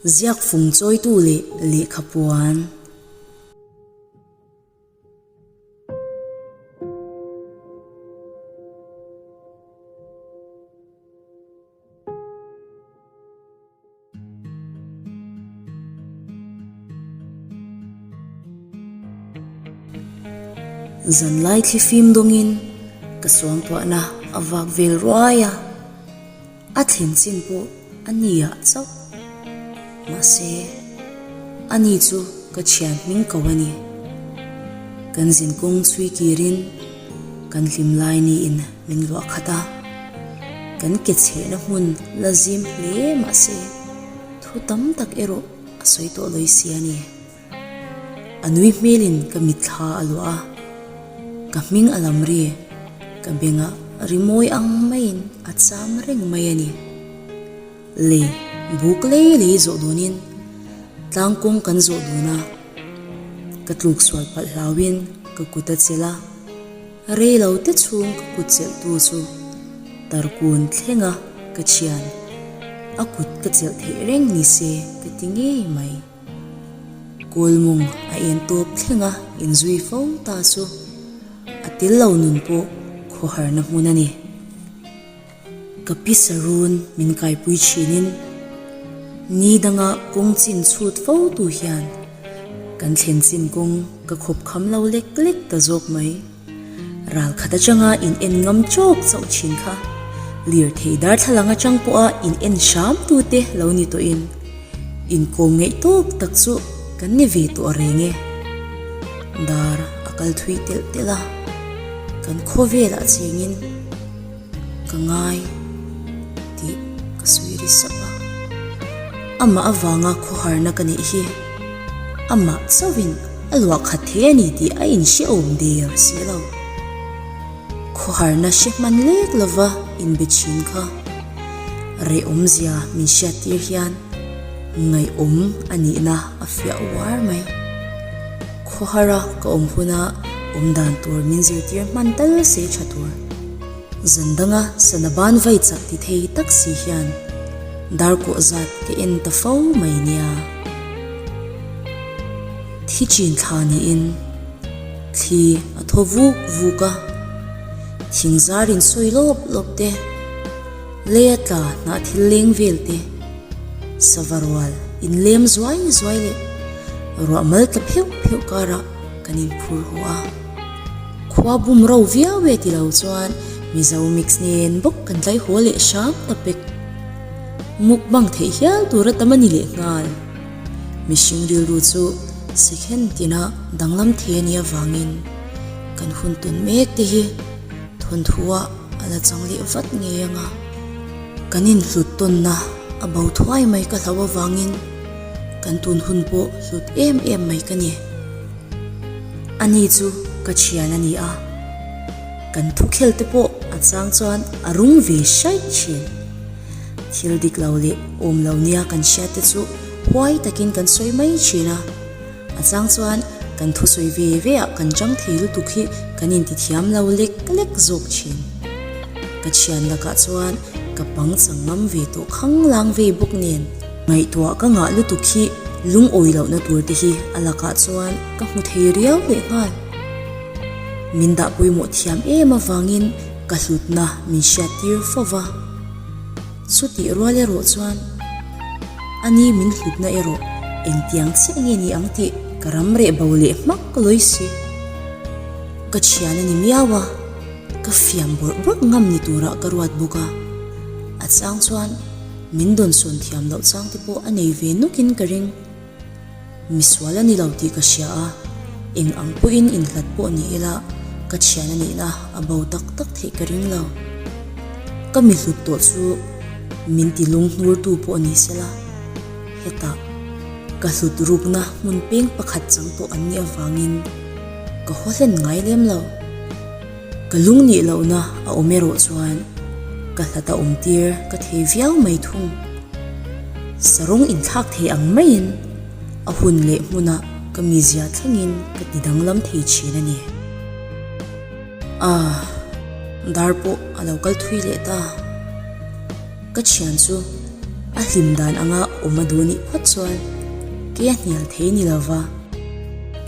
Ziak fung chawitu leh lehkha puan. Zanlai thlifim dawngin ka suangtuahna a vak vel ruai a, a thlen chin pawh a ni ah chauh. Mahse, ani chu ka thian hming ko a ni. Kan zinkawng chhui kirin kan hlim lai niin min luah khat a, kan ke chhehna hmun la zim hle mahse thu tam tak erawh a sawi tawh lawi si a ni. A nui hmelin ka mitthla a luah a, ka hming a lam ri, ka bengah rimawi ang maiin a cham reng mai a ni. Lei buk lei lei zawh dunin tlang kawng kan zawh dun a, ka tluk sual palh hlauhin ka kut a chelh a, rei lo te chhung ka kut chelhtu chu tarkun thlenga ka thian a kut ka chelh theih reng ni se ka ti ngei mai. Kawlmung a en tawp thlenga inzui fo ta chu a tel lo nun pawh khawharna hmun a ni. Ka pi sarun min kaipui thinin ni danga kawng chin chhut fo tu hian kan thlen chin kawng ka khawp kham lo lek lek ta zawk mai. Ral khat atanga in en ngam chawk chauh thin kha lirthei darthlalang atang pawha in en hram tute lo ni tawhin inkawm ngeih tawk tak chu kan ni ve tawh reng e. Dar a kal thui telh telh a, kan khawvelah chengin ka ngai tih ka sawi ri sap a. Amah avanga khawharna ka neih hi amah chauhin a luah khat thei a ni tih a inhrehawm der si lo. Khawharna hre hman lek lova inbe thin kha reh awmzia min hriattir hian ngaihawm a nihna a fiah uar mai. Khawhara ka awm huna awm dan tur min zirtir hman tal se tha tur. Zan danga sana ban vai chak ti thei tak si hian darkawh zat ka en ta fo mai nia. Thi chin thla niin thli a thaw vuk vuk a, thing zar in sawi lawp lawp te, lei a tla hnah thil leng vel te, sava rual in lem zuai zuai leh ruah mal tla pheuh pheuh karah kan inphur haw a. Khua bum ro viau e ti lo chuan Mizo mix nen bawk kan tlai haw leh hram ta pek. Mukbang theih hial tur a tam a ni leh nghal. Mihring rilru chu second tina danglam thei a nih avangin kan hun tun mek te hi thawnthu-ah a la chang leh vat ngei ang a. Kan inhlut tawnna a bo thuai mai ka hlauh avangin kan tun hun pawh hlut em em mai ka ni. Ani chu ka thian a ni a, kan thukhel te pawh a chang chuan a rum ve hraih thin. Thil dik lo leh awm lo nia kan hriat te chu huai takin kan sawi mai thin a, a chang chuan kan thusawi ve ve ah kan chang thei lutuk hi kan intithiam lo lek lek zawk thin. Ka thian lakah chuan ka pang chang ngam ve tawh khang lang vei bawk nen ngaihtuah ka ngah lutuk hi lungawi lohna tur te hi a lakah chuan ka hmu thei riau leh nghal. Min dah pawimawh thiam em avangin ka hlutna min hriattir fo va. Chutih rual erawh chuan a ni min hlutna erawh engtiang chiah nge ni ang tih ka ram reh bo leh hmak lawi si. Ka thian a ni miau a, ka fiam bawrh bawrh ngam ni turah ka ruat bawk a, a chang chuan min dawnsawn thiam loh chang te pawh a nei ve nukin ka ring. Misual a ni lo tih ka hria a, eng ang pawhin inhlat pawh ni ila ka thian a nihna a bo tak tak theih ka ring lo. Ka mi hlut tawh chu min ti lunghnurtu pawh ni sela, hetah ka hlut rukna hmun peng pakhat chang tawh an nih avangin ka haw hlen ngai lem lo. Ka lung nih lohna a awm erawh chuan ka hlat a awm tir ka thei viau mai thung. Sarung inthlak thei ang maiin a hun leh hmunah ka mizia thlengin ka ti danglam thei thin a ni. Ah, dar pawh a lo kal thui leh ta. Ka thian chu. A hlim dan anga awm a duh nih phawt chuan kei a hnial thei ni lo va.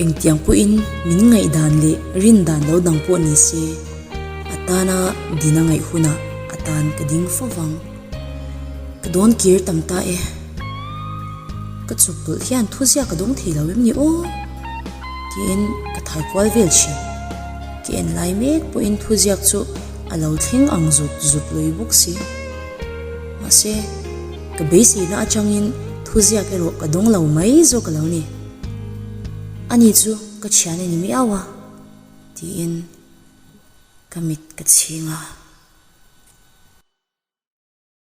Engtiang pawhin min ngaihdan leh rin dan lo dang pawh ni se, a tana din a ngaih hunah a tan ka ding fo vang. Ka dawn kir tam ta e. Ka chuk tawlh hian thuziak ka dawng thei lo em ni aw? Tiin ka thai kual vel thin. Ka en lai mek pawhin thuziak chu a lo thleng ang zut zut lui bawk si. Mahse, ka beiseina atangin thuziak erawh ka dawng lo mai zawk a lo ni. Ani chu ka thian a ni miau a, tiin ka mit ka chhing a.